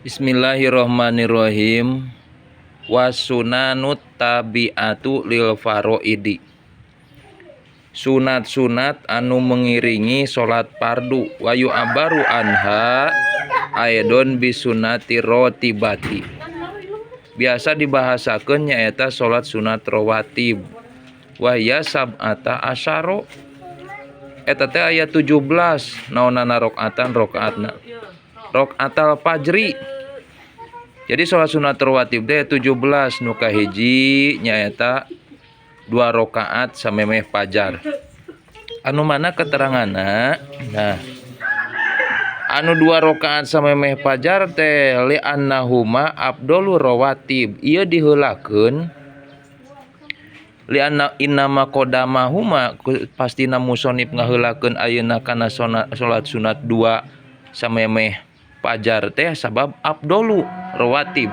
Bismillahirrahmanirrahim. Wasunanut tabi'atu lil faroidi. Sunat-sunat anu mengiringi salat fardu wa yu'abaru anha aidon bisunati rotibati. Biasa dibahasakeun nyaeta salat sunat rawatib. Wa hiya sab'ata asyara. Eta teh aya 17 naonana rakaatan rakaatna. Rakaatal fajri. Jadi salat sunat rawatib teh 17 nu kahiji nyaeta 2 rakaat samemeh fajar. Anu mana keteranganna? Nah, anu 2 rakaat samemeh fajar teh li annahuma afdalu rawatib. Ieu diheulakeun li anna innama qadamahuma pastina musonib ngaheulakeun ayeuna kana salat sunat 2 samemeh fajar teh sabab afdalu rawatib.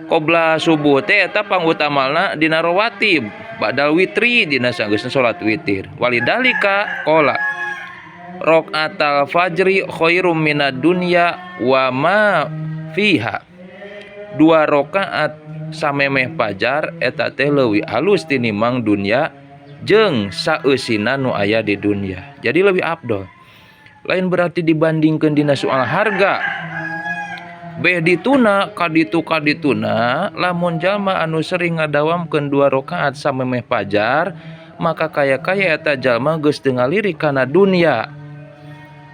Qobla subuh teh eta pangutamana dina rawatib badal witri dina sanggeusna salat witir. Walidalika qala rakaatal fajri khairum minad dunya wa ma fiha. 2 rakaat samemeh fajar eta teh leuwih alus tinimbang dunya jeung saeusina nu aya di dunya. Jadi leuwih afdol. Lain berarti dibandingkan dina soal harga. Beh dituna kaditu kadituna lamun jalma anu sering ngadawamkeun 2 rakaat samemeh fajar maka kaya-kaya eta jalma geus teu ngalirik kana dunya.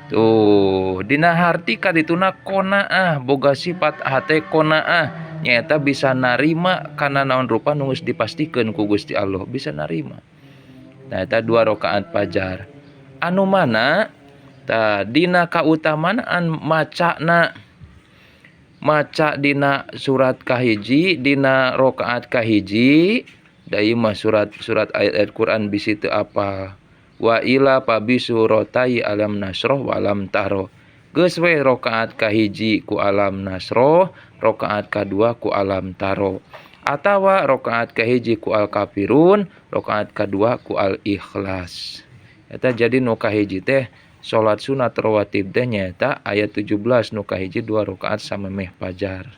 Tuh dina harti kadituna qanaah boga sifat hate qanaah nyaeta bisa narima kana naon rupa nu geus dipastikeun ku Gusti Allah, bisa narima. Nah eta 2 rakaat fajar. Anu mana tah dina kautamaan macana maca dina surat kahiji dina rakaat kahiji da ieu mah surat-surat ayat-ayat Quran bisi teu apal. Wa ila pabisuratai alam nasroh wa alam taro. Geus we rakaat kahiji ku alam nasroh, rakaat kadua ku alam taro. Atawa rakaat kahiji ku al kafirun, rakaat kadua ku al ikhlas. Eta jadi nu kahiji teh salat sunat rawatib teh nyaeta ayat 17 nu kahiji 2 rakaat samemeh fajar.